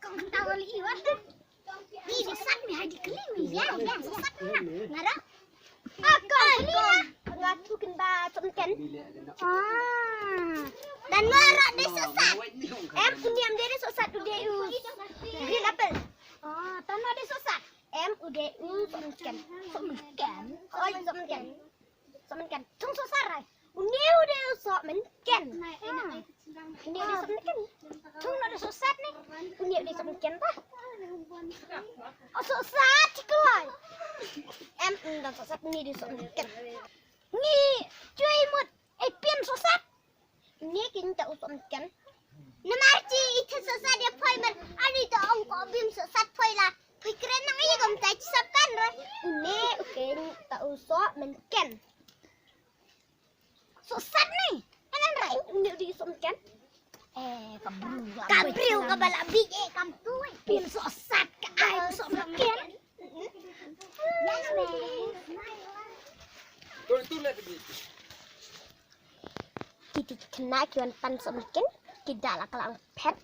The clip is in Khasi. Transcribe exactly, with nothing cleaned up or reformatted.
Kong kynta wali iwa. Ni di sat mi hai di kli mi ya ya sat mi na. Ngara. Ah, kong kli na. Nga tu kin ba som ken. Ah. Dan ngara de sosat. Em, uni em de sosat, u de u green apple. Ah, tano de sosat. Em, u de u som ken. Som ken. Oi, som ken. Som ken. Tung sosat rai. Uni u de u som ken. Uni u de som ken. Tung no de sosat ni. Uni u de som ken ba. O sosat ti kloi. Em, uni de sosat ni de som ken. Ni chui mut. Ei pin sosat. Ni kin ta u som ken. Namar chi i thit sosat ya phoi mer. Ani ta ong ko bim sosat phoi la. Phoi kren nang i gom ta chi sap kan re. Ni u ken ta u som ken. Sosat ni. Anan rai. Ni u di som ken. Eh, ka bru ka bala bi eh kam tu eh. Pin sosat ka ai som ken. Yes, miss. Kiti kena ki wan pan som ken. Ki dala kalang pet.